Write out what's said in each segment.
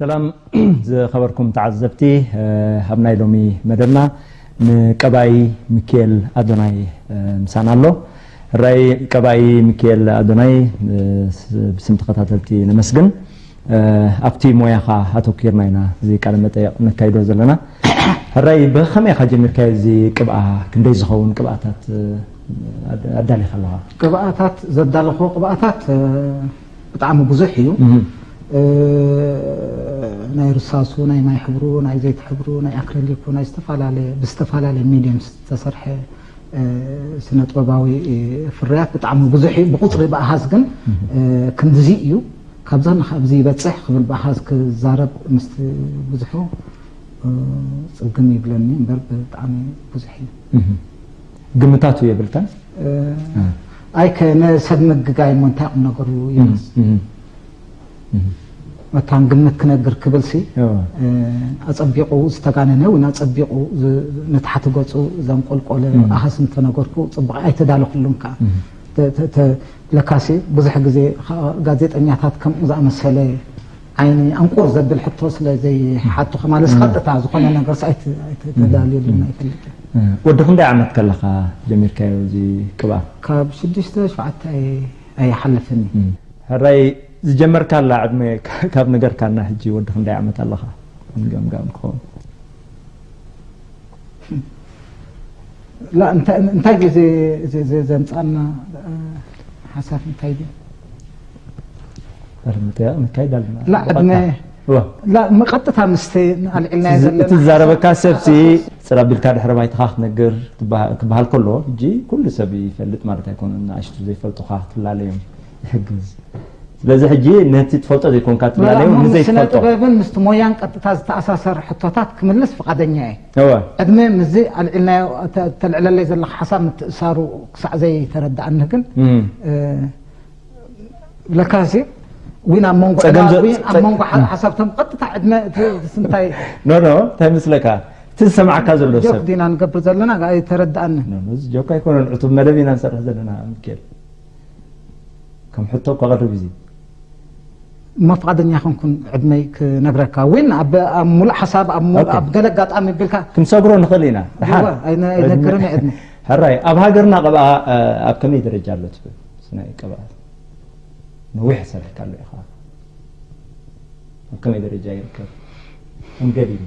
ሰላም ዝኸበርኩም ተዓዘብቲ፣ ኣብ ናይ ሎሚ መደብና ንቀባኢ ሚኪኤል ኣዶናይ ምሳና ኣሎ። ሕራይ ቀባኢ ሚኪኤል ኣዶናይ፣ ብስም ተኸታተልቲ ነመስግን። ኣብቲ ሞያኻ ኣተኲርና ኢና እዚ ቃለ መጠየቕ ነካይዶ ዘለና። ሕራይ ብኸመይ ኢኻ ጀሚርካዮ እዚ ቅብኣ? ክንደይ ዝኸውን ቅብኣታት ኣዳሊኻ ኣለኻ? ቅብኣታት ዘዳለኹዎ ቅብኣታት ብጣዕሚ ብዙሕ እዩ። ናይ ርሳሱ፣ ናይ ማይ ሕብሩ፣ ናይ ዘይቲ ሕብሩ፣ ናይ ኣክሪሊኩ፣ ናይ ዝተፈላለየ ብዝተፈላለየ ሚድየም ዝተሰርሐ ስነ ጥበባዊ ፍርያት ብጣዕሚ ብዙሕ እዩ። ብቁፅሪ ብኣሃዝ ግን ክንድዚ እዩ፣ ካብዛ ንካብዚ ይበፅሕ ክብል ብኣሃዝ ክዛረብ ምስቲ ብዙሑ ፅግም ይብለኒ እምበር ብጣዕሚ ብዙሕ እዩ። ግምታቱ የብልካን? ኣይከ ነሰብ ምግጋይ እሞ እንታይ ቁም ነገሩ ይብልስ መታን ግምት ክነግር ክብልሲ ኣፀቢቑ ዝተጋነነ እውን ኣፀቢቑ ንታሕቲ ገፁ ዘንቆልቆለ ኣሃስ እንተነገርኩ ፅቡቕ ኣይተዳለኹሉን ከዓ ለካሲ ብዙሕ ግዜ ጋዜጠኛታት ከምኡ ዝኣመሰለ ዓይኒ ኣንቁር ዘብል ሕቶ ስለ ዘይሓቱ ከማለስ ቀጥታ ዝኾነ ነገር ኣይተዳልየሉን ኣይፈልጥን። ወዲ ክንደይ ዓመት ከለኻ ጀሚርካዮ እዚ ቅብኣ? ካብ ሽዱሽተ ሸውዓተ ኣይሓለፈኒ። ሕራይ ዝጀመርካላ ዕድመ ካብ ነገርካና ሕጂ ወዲ ክንደይ ዓመት ኣለኻ? ገምጋም ክኸውን ላ እንታይ እንታይ ግዜ ዘምጻና ሓሳብ እንታይ ድዩ? ምጥያቕ ንካይድ ኣለና። ላ ዕድመ ላ መቐጥታ ምስቲ ኣልዒልና ዘለና እቲ ዝዛረበካ ሰብሲ ጽር ኣቢልካ ድሕሪ ባይትኻ ክትነግር ክበሃል ከሎ ሕጂ ኩሉ ሰብ ይፈልጥ ማለት ኣይኮነን። ንኣሽቱ ዘይፈልጡኻ ክትላለዮም ይሕግዝ። ስለዚ ሕጂ ነቲ ትፈልጦ ዘይኮንካ ትላለዮም ንዘይትፈልጦ ጥበብን ምስቲ ሞያን ቀጥታ ዝተኣሳሰር ሕቶታት ክምልስ ፍቓደኛ እየ። እወ። ዕድመ ምስዚ ኣልዒልናዮ ተልዕለለይ ዘለኻ ሓሳብ ምትእሳሩ ክሳዕ ዘይተረድኣኒ ግን ለካሲ ዊን ኣብ መንጎ ጸገም ዕላል ዘ- ዊን ኣብ ጸ- መንጎ ሓ- ሓሳብቶም ቀጥታ ዕድመ እቲ ስንታይ ኖ ኖ እንታይ ምስለካ እቲ ዝሰማዓካ ዘሎ ጆክ ሰብ ዲና ንገብር ዘለና ኣይተረድኣኒ ኖ ኖ፣ እዚ ጆክ ኣይኮነን ዕቱብ መደብ ኢና ንሰርሕ ዘለና ሚካኤል ከም ሕቶ እኮ ቀርብ እዚ እሞ ፍቓደኛ ኮንኩን ዕድመይ ክነግረካ ዊን ኣብ ኣብ ሙሉእ ሓሳብ ኣብ ሙሉእ ኦኬ። ኣብ ገለ ኣጋጣሚ ቢልካ ክንሰግሮ ንኽእል ኢና ደሓር እወ፣ ኣይነ- ኣይነግርን እየ ዕድመ ሕራይ ኣብ ሃገርና ቀብኣ ኣብ ከመይ ደረጃ ኣሎ ትብል ስናይ ቀብኣ ነዊሕ ሰሪሕካሉ ኢኻ ኣብ ከመይ ደረጃ ይርከብ እንገዲሉ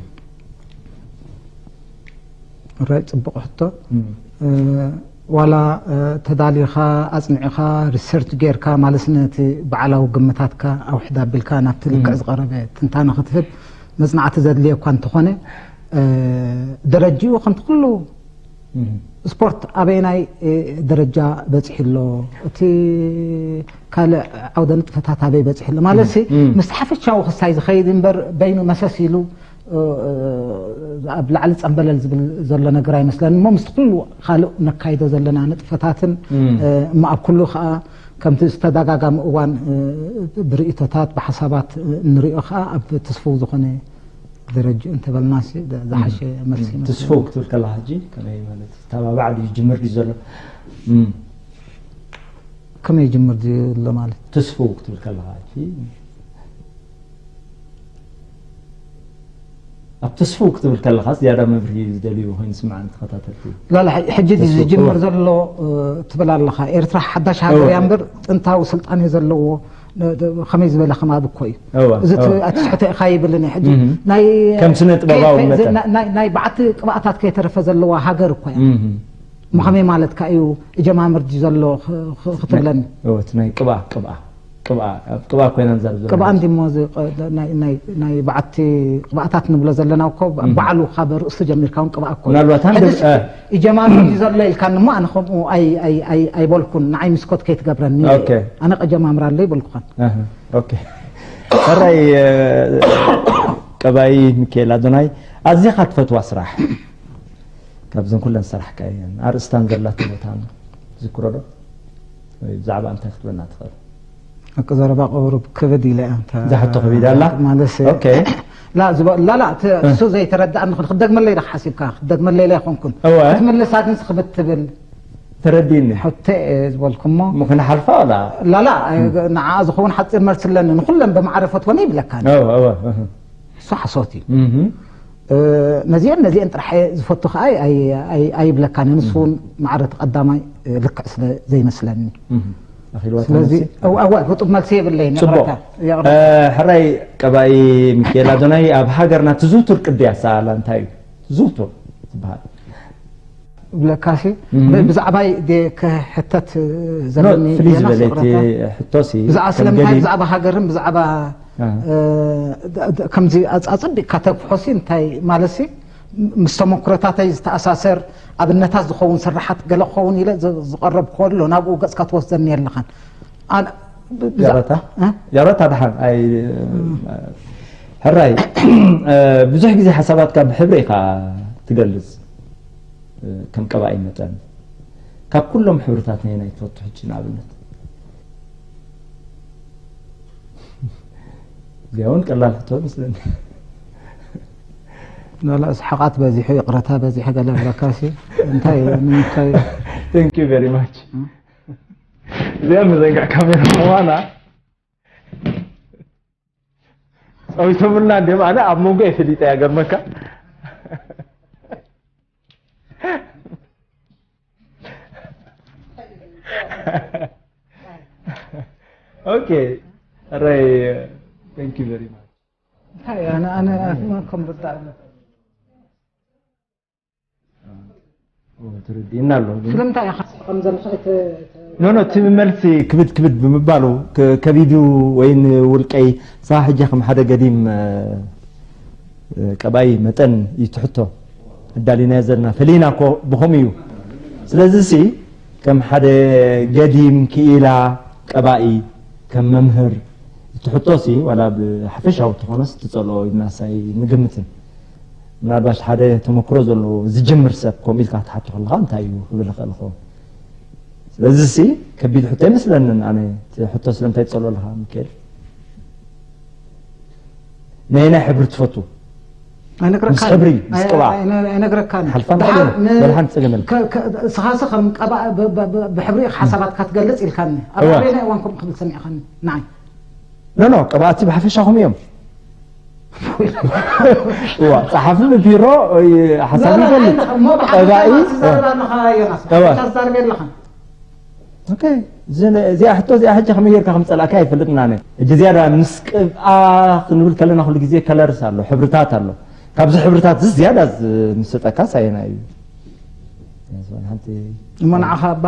ራይ ፅቡቕ ሕቶ ዋላ ተዳሊኻ ኣፅኒዕኻ ሪሰርች ጌርካ ማለት ነቲ በዓላዊ ግምታትካ ኣውሕድ ኣቢልካ ናብቲ ልክዕ ዝቐረበ ትንታነ ክትህብ መፅናዕቲ ዘድልየ እኳ እንተኾነ ደረጅኡ ከምቲ ኩሉ ስፖርት ኣበየናይ ደረጃ በፂሑ ኣሎ እቲ ካልእ ዓውደ ንጥፈታት ኣበይ በፂሑ ኣሎ ማለት ሲ ምስ ሓፈሻዊ ክስታይ ዝኸይድ እምበር በይኑ መሰስ ኢሉ ኣብ ላዕሊ ፀምበለል ዝብል ዘሎ ነገር ኣይመስለኒ እሞ ምስቲ ኩሉ ካልእ ነካይዶ ዘለና ንጥፈታትን እሞ ኣብ ኩሉ ከዓ ከምቲ ዝተደጋጋሚ እዋን ብርእቶታት ብሓሳባት እንሪኦ ከዓ ኣብ ትስፉው ዝኾነ ደረጅኡ እንተበልና ዝሓሸ መልሲ ይመስለኒ። ትስፉው ክትብል ከለካ ሕጂ ከመይ ማለት ተባባዕ ድዩ ጅምር ድዩ ዘሎ? ከመይ ጅምር ድዩ ኣሎ ማለት? ትስፉው ክትብል ከለካ ሕጂ ኣብ ተስፉው ክትብል ከለኻ ዝያዳ መብርሂ ዝደልዩ ኮይኑ ስምዓኒ ተኸታተልቲ። ላላ ሕጂ ዝጅምር ዘሎ ትብል ኣለኻ። ኤርትራ ሓዳሽ ሃገር እያ እምበር ጥንታዊ ስልጣኔ ዘለዎ ከመይ ዝበለ ከማብ እኮ እዩ። እዚ ኣትስሕተ ኢኻ ይብልን እዩ። ሕጂ ናይ ከም ስነ ጥበባዊ መጠን ናይ በዓቲ ቅብኣታት ከይተረፈ ዘለዋ ሃገር እኮ እያ። እሞ ከመይ ማለትካ እዩ እጀማምር ድዩ ዘሎ ክትብለኒ? እቲ ናይ ቅብኣ ቅብኣ ቅብኣ ኣብ ቅብኣ ኮይና ንዛረብ ዘለና ቅብኣ እንዲሞ እዚ ናይ በዓቲ ቅብኣታት ንብሎ ዘለና እኮ ባዕሉ ካብ ርእሱ ጀሚርካ እውን ቅብኣ እኮ ምናልባት ሃንደብ ይጀማምር እዩ ዘሎ ኢልካኒ እሞ ኣነ ከምኡ ኣይበልኩን ንዓይ ሚስኮት ከይትገብረኒ ኣነ ቀጀማምር ኣሎ ይበልኩኻን ሕራይ ቀባይ ሚካኤል ኣዶናይ ኣዚኻ ትፈትዋ ስራሕ ካብዘን ኩለን ዝሰራሕካየን ኣርእስታን ዘላቶ ቦታን ትዝክሮ ዶ? ወይ ብዛዕባ እንታይ ክትብለና ትኽእል? ኣቀዛረባ ቁሩብ ክብድ ኢለ እያ እታ እዛ ሕቶ ከቢዳ ኣላ? ማለት ኦኬ። ላ ዝባ- ላ ላ እቲ እሱ ዘይተረድኣኒ ክል ክደግመለይ ዳ ሓሲብካ ክደግመለይ ላ ኣይኮንኩን እወ። ክትምልሳ ግን ስኽብት ትብል ተረዲኒ። ሕቶ እየ ዝበልኩ እሞ እሞ ክንሓልፋ ወላ? ላ ላ ንዓ ዝኸውን ሓፂር መልሲ ኣለኒ ንኩለን ብማዕረ ፈትወኒ ይብለካ እወ እወ እህ። እሱ ሓሶት እዩ። ነዚአን ነዚአን ጥራሕ ዝፈቱ ከዓ ኣይብለካን። ንሱ እውን ማዕረ እቲ ቀዳማይ ልክዕ ስለ ዘይመስለኒ። ስለዚ እዋ ህጡብ መልሲ የብለይን። ሕራይ ቀባኢ ሚካኤል ኣዶናይ፣ ኣብ ሃገርና ትዝውቱር ቅዲ ኣሰኣላ እንታይ እዩ? ትዝውቱር ዝበሃል ብለካሲ ብዛዕባይ ክሕተት ዘለኒ ፍልይ ዝበለ ሕቶሲ ብዛዕባ ስለምንታይ ብዛዕባ ሃገርን ብዛዕባ ከምዚ ኣጻጽቢቅካ ተግፍሖሲ እንታይ ማለትሲ ምስ ተመክሮታተይ ዝተኣሳሰር ኣብነታት ዝኸውን ስራሓት ገለ ክኸውን ኢለ ዝቐረብ ከሎ ናብኡ ገጽካ ትወስደኒ ኣለኻን። ያረታ ያረታ ደሓን ኣይ ሕራይ ብዙሕ ግዜ ሓሳባትካ ብሕብሪ ኢኻ ትገልጽ። ከም ቀባኢ መጠን ካብ ኩሎም ሕብርታት ነየናይ ትፈቱ? ሕጂ ንኣብነት እዚኣ እውን ቀላል ሕቶ መስለኒ። ላላ እስሓቓት በዚሑ ይቕረታ በዚሑ ገለ ብለካሲ እንታይ ንምንታይ Thank you very much። እዚኣ መዘንግዕ ካሜራ ምዃና ጸዊቶምልና እንዲም ኣነ ኣብ መንጎ የፈሊጠ ያገርመካ okay ራይ thank you very much እንታይ ኣነ ኣነ ኣትማኩም ብጣዕሚ ትርድእና ኣሎ ስለምንታይ ኢኻ ከም ዘለኻ ኖ ኖ እቲ መልሲ ክብድ ክብድ ብምባሉ ከቢዱ ወይ ንውልቀይ ሳ ሕጂ ከም ሓደ ገዲም ቀባይ መጠን ይትሕቶ ኣዳሊናዮ ዘለና ፈሊና እኮ ብኸም እዩ ስለዚ ሲ ከም ሓደ ገዲም ክኢላ ቀባኢ ከም መምህር እቲ ሕቶ ሲ ዋላ ብሓፈሻዊ ተኾነስ ትጸልኦ ኢልናስ ኣይንግምትን ምናልባሽ ሓደ ተመክሮ ዘለዎ ዝጅምር ሰብ ከምኡ ኢልካ ክትሓቶ ከለኻ እንታይ እዩ ክብል ይኽእል ይኸውን ስለዚ ሲ ከቢድ ሕቶ ኣይመስለንን ኣነ እቲ ሕቶ ስለምንታይ ትጸልኦ ኣለኻ ሚካኤል ነየናይ ሕብሪ ትፈቱ ምስ ሕብሪ ምስ ቅብኣ ኣይነግረካን ሓልፋ እንታይ በልሓ ንፀገመል ስኻሲ ከም ቀባእ ብሕብሪ ኢኻ ሓሳባትካ ትገልፅ ኢልካኒ ኣብ ኣበየናይ እዋን ከምኡ ክብል ሰሚዕኻኒ ንዓይ ኖ ኖ ቀባእቲ ብሓፈሻኹም እዮም ዋ ጸሓፊ ብቢሮ ሓሳብ ይፈልጥ ቀባኢ ዛርብ ኣለኻ እዚኣ ሕቶ እዚኣ ሕጂ ከመይ ጌርካ ከም ጸላእካ ይፈልጥና ነ ሕጂ ዝያዳ ምስ ቅብኣ ክንብል ከለና ኩሉ ግዜ ከለርስ ኣሎ ሕብርታት ኣሎ ካብዚ ሕብርታት እዚ ዝያዳ ምስጠካ ሳየና እዩ ሓንቲ እሞ ንዓኻ ባ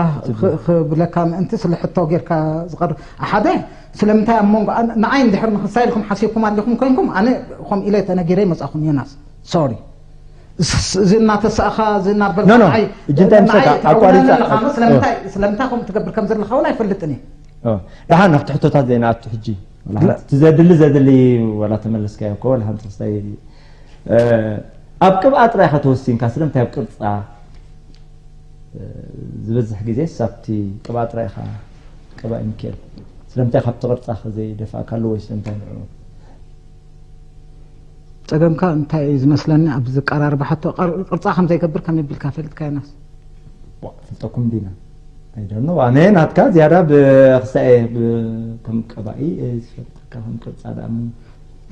ክብለካ ምእንቲ ስለ ሕቶ ጌርካ ዝቐርብ ሓደ ስለምንታይ ኣብ መንጎ ንዓይ እንድሕር ንክሳይ ኢልኩም ሓሲብኩም ኣሊኹም ኮይንኩም ኣነ ከም ኢለ ተነጊረ ይመጻኹም ዮናስ ሶሪ እዚ እናተሳእኻ እዚ እናበልካ እጂ እንታይ ምሰካ ኣቋሪፃ ስለምንታይ ከምኡ ትገብር ከም ዘለኻ እውን ኣይፈልጥን እዩ ደሓን ናብቲ ሕቶታት ዘይንኣቱ ሕጂ እቲ ዘድሊ ዘድሊ ወላ ተመለስካዮ እኮ ወላ ሓንቲ ክስታይ ኣብ ቅብኣ ጥራይ ኢኻ ተወሲንካ ስለምንታይ ኣብ ቅርፃ ዝበዝሕ ግዜ ሳብቲ ቅብኣ ጥራይ ኢኻ ቀባኢ ሚካኤል ስለምንታይ ካብቲ ቅርፃ ዘይደፋእካ ኣሎ ወይ ስለምንታይ ንዕኡ ጸገምካ እንታይ እዩ ዝመስለኒ ኣብ ዝቀራርባ ሕቶ ቅርፃ ከም ዘይገብር ከመይ ቢልካ ፈልጥካ ዮናስ ፍልጠኩም ዲና ኣይደኖ ኣነ ናትካ ዝያዳ ብክሳኤ ከም ቀባኢ ዝፈልጠካ ከም ቅርፃ ደኣ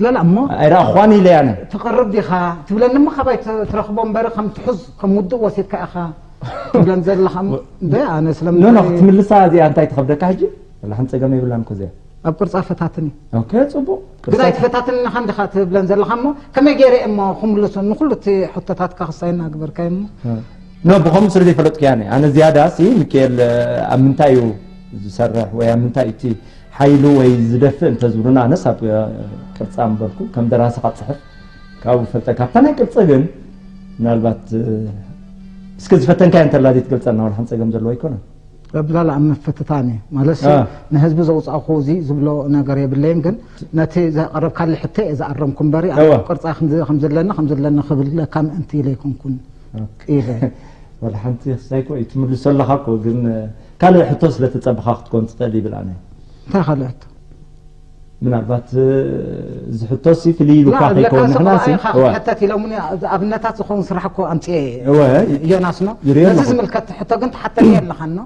ለላ እሞ ኣይረኣኽዋን ኢለ ኣነ ትቕርብ ዲኻ ትብለኒ እሞ ካባይ ትረኽቦ እምበሪ ከም ትሑዝ ከም ውዱእ ወሲድካ ኢኻ ትብለን ዘለኻ እምበ ኣነ ስለምንታይ ክትምልሳ እዚኣ እንታይ ትኸብደካ ሕጂ ወላ ሓንቲ ጸገም የብላን እኮ እዚኣ ኣብ ቅርጻ ፈታትን እዩ ኦኬ ጽቡቅ ግን ኣይትፈታትንኻ እንዲኻ ትብለን ዘለኻ እሞ ከመይ ገይረ እሞ ክምልሶ ንኩሉ እቲ ሕቶታትካ ክሳይና ግበርካዮ እሞ ኖ ብኸምኡ ስለ ዘይፈለጥኩ ያነ ኣነ ዝያዳ ሲ ሚካኤል ኣብ ምንታይ እዩ ዝሰርሕ ወይ ኣብ ምንታይ እቲ ሓይሉ ወይ ዝደፍእ እንተዝብሉና ኣነስ ኣብ ቅርጻ ምበልኩ ከም ደራሲ ካብ ጽሕፍ ካብኡ ፈልጠ ካብታ ናይ ቅርጺ ግን ምናልባት እስከ ዝፈተንካዮ እንተላ ዘይትገልጸልና ዋላ ሓንቲ ጸገም ዘለዎ ኣይኮነን ረብላል ኣብ ምፍትታን እዩ ማለት ንህዝቢ ዘውፃእኹ እዚ ዝብሎ ነገር የብለይን ግን ነቲ ዘቀረብካሊ ሕቶ እየ ዝኣረምኩ እምበሪ ኣብ ቅርፃ ከምዚ ከምዘለኒ ከምዘለኒ ክብለካ ምእንቲ ኢለ ኣይኮንኩን ኢለ ወላ ሓንቲ ክስታይ ኮ ትምልሶ ኣለኻ ኮ ግን ካልእ ሕቶ ስለ ተፀበኻ ክትኮን ትኽእል ይብል ኣነ እንታይ ካልእ ሕቶ ምናልባት እዚ ሕቶሲ ፍልይ ኢሉካ ከይከውን ንሕናሲ ሕተት ኢሎሙኒ ኣብነታት ዝኸውን ስራሕ እኮ ኣምፅኤ ዮናስ ኖ ነዚ ዝምልከት ሕቶ ግን ተሓተኒ ኣለኻን ኖ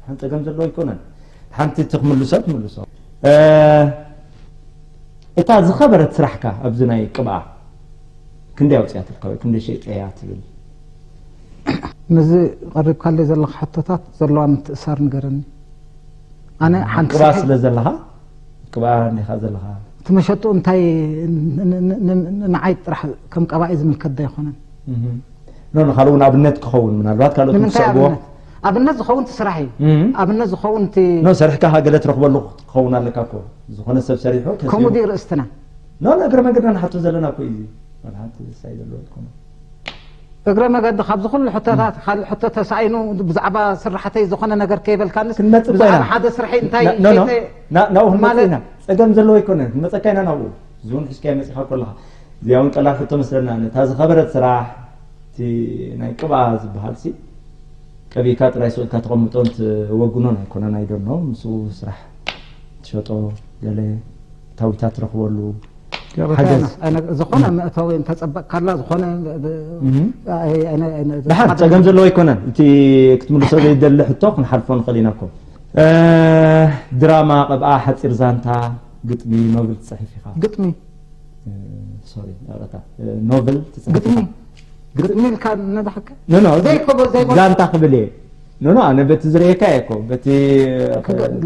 ሓንቲ ጸገም ዘለዎ ኣይኮነን ሓንቲ እቲ ክምልሶ ትምልሶ እታ ዝኸበረት ስራሕካ ኣብዚ ናይ ቅብኣ ክንደይ ኣውፅያትልካ ወይ ክንደይ ሸይጠያ ትብል? ነዚ ቀሪብካለይ ዘለኻ ሕቶታት ዘለዋ ምትእሳር ንገረኒ። ኣነ ሓንቲ ቅብኣ ስርሐይ ስለ ዘለኻ ቅብኣ እንዲኻ ዘለኻ እቲ መሸጡ እንታይ ን- ን- ን- ን- ንዓይ ጥራሕ ከም ቀባኢ ዝምልከት ዶ ኣይኮነን? ኖ ካልእ እውን ኣብነት ክኸውን ምናልባት ካልኦት ንምንታይ ክሰዕብዎ ኣብነት ኣብነት ዝኸውን እቲ ስራሕ እዩ። እም። ኣብነት ዝኸውን እቲ ኖ ሰሪሕካ ገለ ትረኽበሉ ክኸውን ኣለካ እኮ ዝኾነ ሰብ ሰሪሑ ከሲቡ ከምኡ ድዩ ርእስትና? ኖ እግረ መንገድና ንሓቶ ዘለና እኮ እዩ። መልሓት ሳይ ዘለዎ ኣይኮነ እግረ መገዲ ካብዚ ኩሉ ሕቶታት ካልእ ሕቶ ተሳኢኑ ብዛዕባ ስራሕተይ ዝኾነ ነገር ከይበልካንስ ክንመጽእ እኮ ብዛዕባ ኢና። ሓደ ስርሐይ እንታይ ና- ኖ፣ ኖ፣ ከይተ- ና- ናብኡ ክንመጽእ ማለት- ኢና። ጸገም ዘለዎ ኣይኮነን። ክንመጸካ ኢና ናብኡ። እዚ እውን ሒዝካዮ መጺኻ ከለኻ። እዚኣ እውን ቀላል ሕቶ መስለና። ነታ ዝኸበረት ስራሕ፣ እቲ ናይ ቅብኣ ዝበሃል ሲ፣ ቀቢእካ ጥራይ ስቕ ኢልካ ተቐምጦን ትወግኖን ኣይኮነን። ኣይ ዶንት ኖ፣ ምስኡ ስራሕ ትሸጦ፣ ገለ ታዊታት ትረኽበሉ። ሓገዝ። ዝኾነ መእተዊ እንተጸበቅካላ ዝኾነ ብ- ብ- እህ። ኣይ- ኣይ- ኣይ- ኣይ- ደሓን ጸገም ዘለዎ ኣይኮነን። እቲ ክትምልሶ ዘይደሊ ሕቶ ክንሓልፎ ንኽእል ኢና እኮ። እ፣ ድራማ፣ ቅብኣ፣ ሓጺር ዛንታ፣ ግጥሚ፣ ኖብል ትጽሕፍ ኢኻ። ግጥሚ እ፣ ሶሪ፣ ይቕረታ። እ፣ ኖብል ትጽሕፍ ግጥሚ ኢኻ። ግጥሚ ኢልካ ነዳሕከ ኖ፣ ኖ፣ ዘይኮቦ- ዘይኮቦ- ዛንታ ክብል እየ። ኖ፣ ኖ፣ ኣነ በቲ ዝርእየካ እየ እኮ። በቲ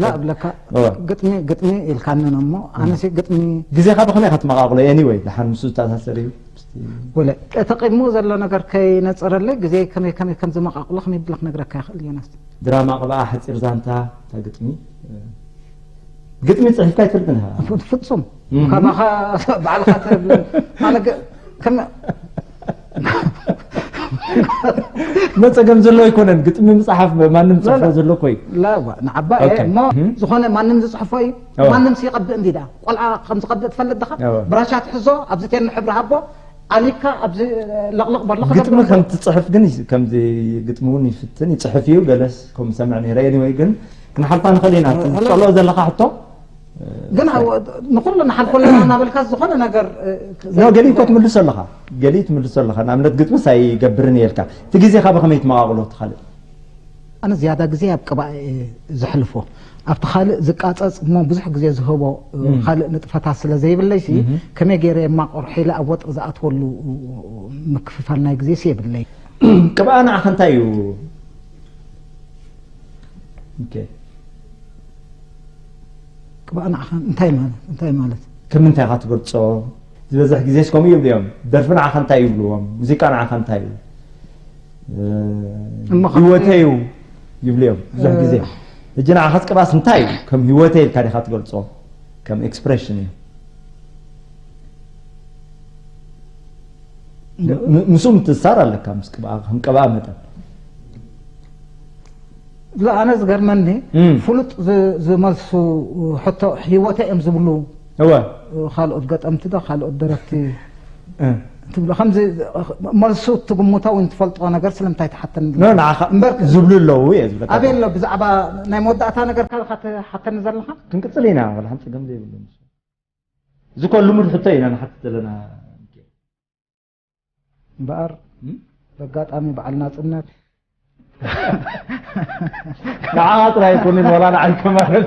ላ እብለካ እወ። ግጥሚ ግጥሚ ኢልካኒ እሞ ኣነሲ ግጥሚ ግዜኻ ብኸመይ ኢኻ ትመቓቕሎ? ኤኒወይ፣ ደሓን ምስኡ ዝተኣሳሰር እዩ። ወለ እቲ ቅድሚኡ ዘሎ ነገር ከይነፅረለይ ግዜ ከመይ ከመይ ከም ዝመቃቅሎ ከመይ ብለ ክነግረካ ይኽእል ዮናስ። ድራማ፣ ቅብኣ፣ ሓጺር ዛንታ፣ እታ ግጥሚ። ግጥሚ ጽሒፍካ ኣይትፈልጥን ኢኻ? ፍጹም እም። ከማኻ ባዕልኻ ትብል ኣነ ገ- ከም መጸገም ዘሎ ኣይኮነን። ግጥሚ ምጽሓፍ ማንም ጽሕፎ ላ፣ ላ። ዘሎ እኮ እዩ። ላ ዋ፣ ንዓባ ኦኬ። እሞ እም። ዝኾነ ማንም ዝጽሕፎ እዩ። እዋ። ማንም ሲቀብእ እንዲዳ ቆልዓ ከም ዝቀብእ ትፈልጥ ድኻ? እዋ። ብራሻ ትሕዞ ኣብዚ ቴን ሕብሪ ሃቦ ኣሊካ ኣብዚ ለቕልቕ በሎ ግጥሚ ክገብር ከም ትጽሕፍ ግን ይስ- ከምዚ ግጥሚ እውን ይፍትን ይጽሕፍ እዩ። ገለስ ከም ሰምዕ ነይረ። ኤኒወይ ግን ክንሓልፋ ንኽእል ኢና። እቲ ሄሎ። ትጸልኦ ዘለኻ ሕቶ ግን ኣው- ንኩሉ ንሓልፎ ኣለና እናበልካ ዝኾነ ነገር እ፣ ኖ ገሊኡ እኮ ትምልሶ ኣለኻ። ገሊኡ ትምልሶ ኣለኻ። ንኣብነት ግጥምስ ኣይገብርን እየ ኢልካ እቲ ግዜኻ ብኸመይ ትመቓቕሎ? እቲ ካልእ ኣነ ዝያዳ ግዜ ኣብ ቅባእ እየ ዘሕልፎ ኣብቲ ካልእ ዝቃፀፅ እሞ ብዙሕ ግዜ ዝህቦ እ፣ እም። ካልእ ንጥፈታት ስለ ዘይብለይ ሲ እም። ከመይ ገይረ የማቆር ሒለ ኣብ ወጥሪ ዝኣትወሉ እ፣ ምክፍፋል ናይ ግዜ ሲ የብለይ። ቅብኣ ንዓኻ እንታይ እዩ? ኦኬ። ቅባእ ንዓኻ እንታይ ማለት እንታይ ማለት? ከም ምንታይ ኢኻ ትገልጾ? ዝበዝሕ ግዜስ ከምኡ ይብሉ እዮም። ደርፊ ንዓኻ እንታይ ይብልዎም? ሙዚቃ ንዓኻ እንታይ እዩ? እ፣ እሞ ካብ- ህይወተይ እዩ ይብሉ እዮም ብዙሕ እ፣ ግዜ። ሕጂ ንዓኻስ ቅባስ እንታይ እዩ? ከም ህይወተይ ኢልካ ዲኻ ትገልጾ? ከም ኤክስፕሬሽን እዩ። ም- ምስኡ ምትእስሳር ኣለካ ምስ ቅብኣ ከም ቅብኣ መጠን። ላ ኣነ ዝገርመኒ እም። ፍሉጥ ዝ- ዝመልሱ ሕቶ ህይወተ እዮም ዝብሉ እወ ካልኦት ገጠምቲ ዶ ካልኦት ደረፍቲ እ። ትብሎ ከምዚ መልሱ ትግምቶ እውን ትፈልጦ ነገር ስለምንታይ ትሓተኒ ኖ ንዓኻ እምበር ዝብሉ ኣለዉ እየ ዝብለካ ኣበይ ኣሎ ብዛዕባ ናይ መወዳእታ ነገር ካልካ ትሓተኒ ዘለኻ? ክንቅጽል ኢና ወላ ሓንቲ ጸገም ዘይብሉ። እዚ እኮ ልሙድ ሕቶ ኢና ንሓትት ዘለና። እምበኣር እም? በጋጣሚ በዓል ናፅነት ንዓኻ ጥራይ ኣይኮንን ወላ ንዓይ ከማለት